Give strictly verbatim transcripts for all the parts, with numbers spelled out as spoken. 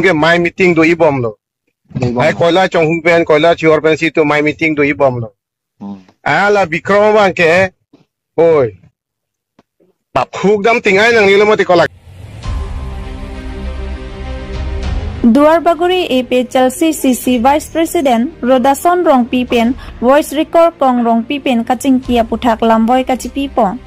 ke mai meeting do-i bomlo. Ai koila chonghong pen, koila chior pensi itum mai meeting do-i bomlo. Hmm. Ala Bikram abang ke, oi. Paphuk dam ting ai nangnelo mati kolak. Duarbagori A P H L C C C Vice President Rodason Rongpi pen voice record Kong Rongpi pen kachingki aputhak lamvoi kachipi pon.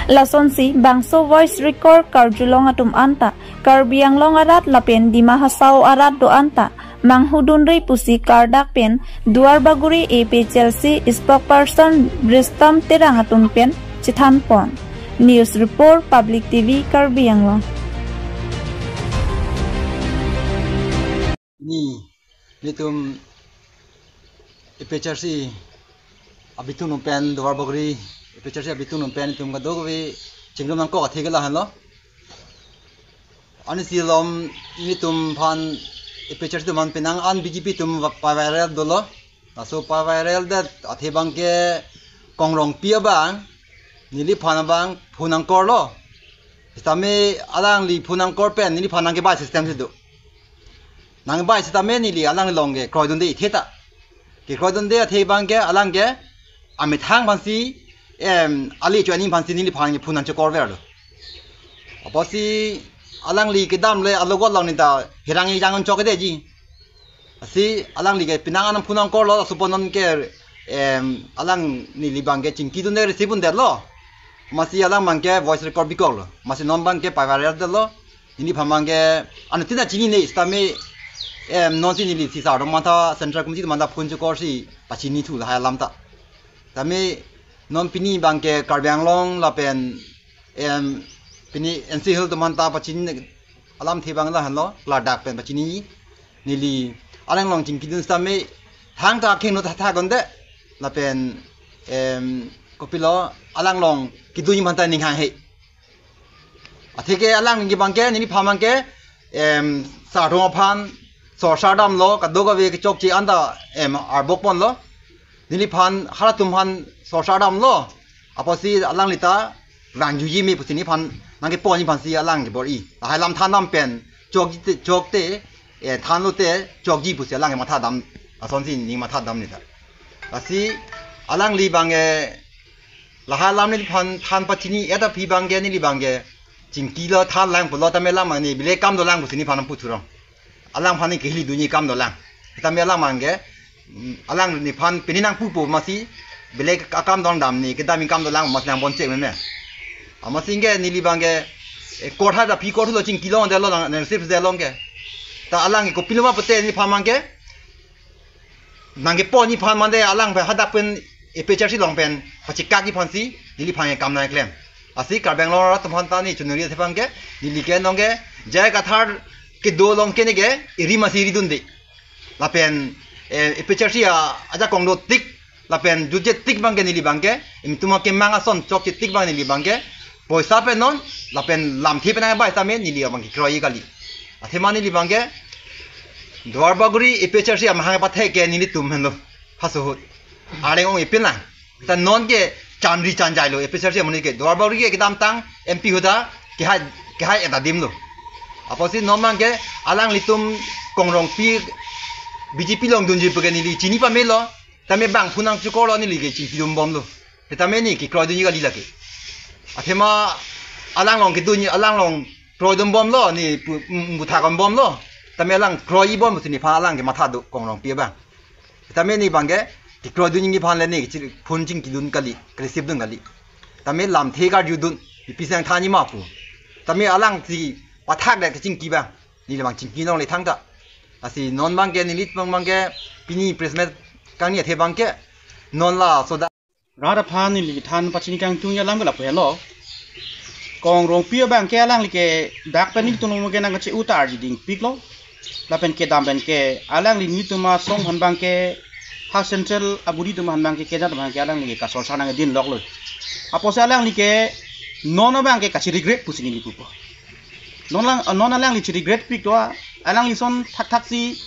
Lasonsi bangso voice record karjulong atum anta Karbi Anglong arat lapen Dima Hasao arat do-an ta manghudunri pusi kardak pen Duarbagori A P H L C spokesperson Bristom Terang atum pen chethan pon. News report, Public T V Karbi Anglong. Ni, nitum A P H R C abitung nung pen, Duarbagori A P H R C abitung nung pen itum kadokave chingrum nangkok athe ke lahenlo. Ani silom nitum aphan A P H R C atum aphan penang an B J P atum va-, pa-viral dolo. Laso pa-viral det athe abang ke Kong Rongpi abang, neliphan abang phone nangkorlo. Sitame alangli phone nangkor pen neliphan nangkebai system si do. Nangkebai sitame neli alanglong ke kroidunde ithe ta. Kekroidunde athe abang ke alang ke amethang aphansi, em, ali cho ani aphansi neliphan ke phone nangchekor verlo. Apotsi alangli kedam le alogot along ni ta hirang ejang chok kedeji. Lasi alangli ke penang an phone nangkorlo, laso apot non ke, em, alang neli abang ke chingkidunde receive undetlo. Amatsi alang abang ke voice record bikoklo. Amatsi non abang ke pa-viral detlo. Neliphan abang ke, anuttin ta chinine sitame, em, nonsi neli si sar atum aphan ta Central Committee atum aphan ta phone chekorsi pachinithu lahai alam ta. Tame non pini abang ke Karbi Anglong lapen, em, pini N C Hills atum aphan ta pachini alamthe abang lahenlo, klardak pen pachini, neli alanglong chingkidun sitame thangta akheng no thatha gonde lapen, em, kopilo alanglong kidunji aphan ta ning hanghe. Atheke alang ke abang ke, neliphan abang ke, em, sar atum aphan sorsa damlo, kadokave kechokche anta, em, arbok ponlo. Neliphan halatum aphan sorsa damlo. Apotsi alangli ta vangjuji me pusi neliphan nangkeponji aphansi alang ke bor-i. Lahai alam than dam pen chokji te, chokte, eh, thanlote chokji pusi alang ke matha dam, asonsi ning matha dam ni ta. Lasi alangli abang, eh, lahai alam neliphan than pachini et aphi abang ke neli abang ke chingkilo thanlang pulo tame alang mane bile kam dolang pusi neliphan nangputhurong. Alangphan ni kehili dunji kam dolang. Tame alang abang ke, mm, alang neliphan pini nangpupo amatsi bile akam dong dam ni kedam ni kam dolang amatsi nang bon chek meme. Amatsi ke neli abang ke, eh, kor ha da phi kor thulo chingkilong detlo lang, nang sip detlo ke. Ta alang ke kopilo ma pute neliphan abang ke nangkeponji aphan mande alang pen hadak pen A P H R C along pen pachekakji aphansi neliphan ke kam nangklem. Lasi Karbi Anglong arat atum aphan ta ne chunuri athe abang ke, neli ke nong ke J I Kathar kedo along ke ne ke eri amatsi ridunde. Lapen, eh, A P H R C a, ajakong dotik, lapen jutje tik abang ke neli abang ke, imi atum kemang ason chokche tik abang neli abang ke, poisa pen non, lapen lamthe pen nangbai tame neli abang ke kroi kali. Athema neli abang ke, Duarbagori A P H R C amahang pathek ke nelitum henlo. Haso ahut. Areng ong ipin lang. Ta non ke chanri chanjai lo A P H R C amonit ke. Duarbagori ke kedamtang M P ahut ta kehai, kehai et adim lo. Apotsi non abang ke alanglitum Kong Rongpi B J P along dunji pu ke neli chini pamelo. Tame bang phone nangchekorlo neli ke chingkidun bomlo. Tame ne kekroi dunji kali lake. Athema alanglong kedunji, alanglong kroidun bomlo ne pu, mm, puthak dun bomlo. Tame alang kroiji bom pusi nephan alang ke matha do Kong Rongpi abang. Tame ne abang ke kekroi dunji aphan le ne chiri phone chingkidun kali, receive dun kali. Tame lamthe karjudun, ipi sang thanji ma pu. Tame alangsi pathak det kachingki abang. Neli abang chingki nongle thangta. Lasi non abang ke neli abang abang ke pini press meet kangni athe abang ke non laso adet aphan neli than pachini kangtungji alam ke lapu helo. Kong Rongpi abang ke alangli ke dak pen nelitum along ke nangkache-u ta arjudingpiklo. Lapen kedam pen ke alangli nelitum asong aphan abang ke ha Central abudi atum aphan abang ke kejat aphan ke alangli ke kasorsa nangdin loklo. Apotsi alangli ke non abang ke kachi-regret pusi neli pupo. Non lang, non alangli chi-regret pik do, alangli ason thakthaksi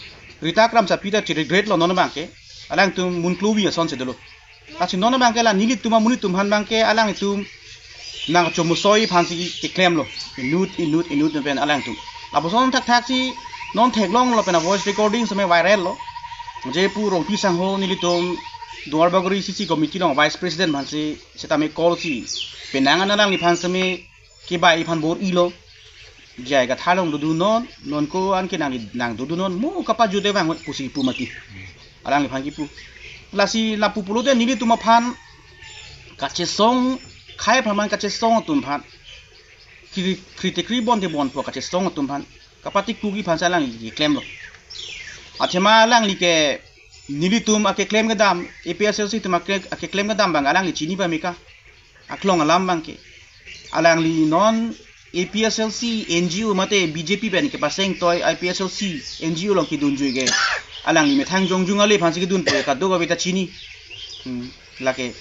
Rita Kramsapi ta chi-regret lo non abang ke. Alangtum mun kluvi ason si dolo. Lasi non abang ke la nelitum amonit atum aphan abang ke alangtum nangchomusoi aphansi keklemlo. Inut, inut, inut pen alangtum. Lapuson thakthaksi non theklonglo pen a voice recording seme viral lo. Je pu Rongpi Sangho nelitum Duarbagori C C committee along vice president aphansi setame call si penang an alangliphan seme kebai aphan bor-ilo. Jai kathar along dodunnon, non ko-an ke nangli nang dodunnon, mo kapajut-e vang pusi pu mati. Alangliphan kipu. Lasi lapu pulote nelitum aphan kachesong, khei aphan man kachesong atum aphan, kri-, kritikri bonte bonpo kachesong atum aphan kapatikuki aphansi alangli klemlo. Athema alangli ke nelitum akeklem kedam, A P H L C atum ake, akeklem kedam abang alangli chini pameka. Aklong alam abang ke alangli non A P H L C N G O mate B J P pen kepaseng toi A P H L C N G O along kedunjui ke alangli methang jongjung ale aphansi kedunpo, kadokave ta chini. Hmm, lake.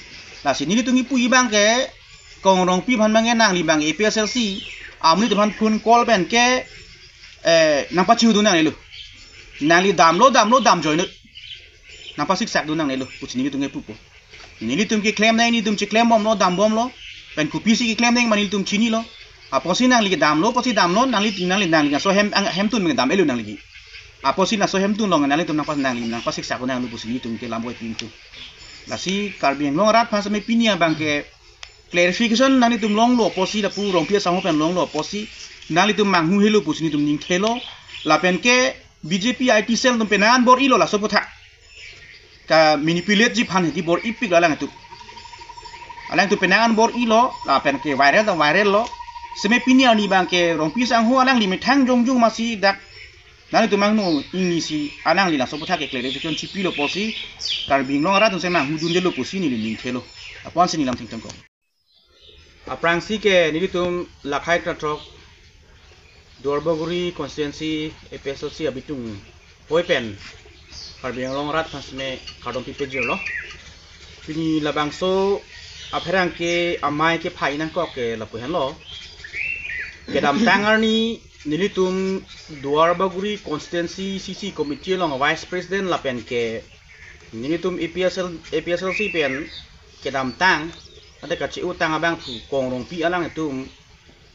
Lasi nelitum kipu abang ke Kong Rongpi aphan abang ke nangli abang A P H L C amonit aphan phone call pen ke, eh, nangpachihudun nangnelo. Nangli damlo, damlo, damjoinot. Nangpasiksak dun nangnelo pusi nelitum kipupo. Nelitum keklem nang, nelitum cheklem bomlo, dam bomlo. Pen kopisi keklem nang ma nelitum chinilo. Apotsi nangli damlo, apotsi damlo, nangli, nangli, nangli laso hem, ang, hemtun abang dam-elo nangli. Apotsi laso hemtun along nanglitum nangpas, nangli nangpasiksak nanglo pusi nelitum ke lam boi pintu. Lasi Karbi Anglong arat aphan seme pini abang ke clarification nanglitum longlo apotsi, lapu Rongpi Sangho pen longlo apotsi nanglitum manghuhelo pusi nelitum ningthelo. Lapen ke B J P I T cell atum penang an bor-ilo laso aputhak. Ka manipulate ji aphan hedi bor-ipiklo alangtum. Alangtum penang an bor-ilo, lapen ke viral ta viral lo. Seme pini arni abang ke Rongpi Sangho alangli methang jongjung masi dak nanglitum angno ingnisi alangli laso aputhak ke clarification chipilo pusi Karbi Anglong arat atum seme manghu dundelo pusi neli ningthelo. Apotsi neli lam thengtheng kong. Aphrangsi ke nelitum lakhai krathrok Duarbagori constituency A P H L C abitung hoi pen Karbi Anglong arat aphan seme kardom pipejirlo. Pini labangso apherangke amei kephai nangkok ke lapu henlo. Kedamtang arni nelitum Duarbagori constituency C C committee along vice president lapen ke nelitum A P H L, A P H L C pen kedamtang ante kache-otang abangphu Kong Rongpi alangtum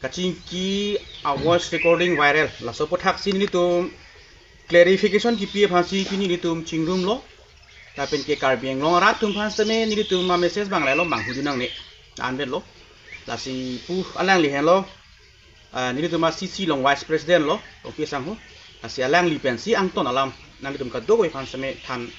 kachingki a voice recording viral. Laso aputhak si nelitum clarification kipi aphansi pini nelitum chingrumlo. Lapen ke Karbi Anglong arat atum aphan seme nelitum a message abang lahelo, manghu dun nangne. Anvetlo. Lasi pu alangli henlo, ah, nelitum a C C along vice president lo, Rongpi Sangho. Lasi alangli pensi angton alam nanglitum kadokave aphan seme than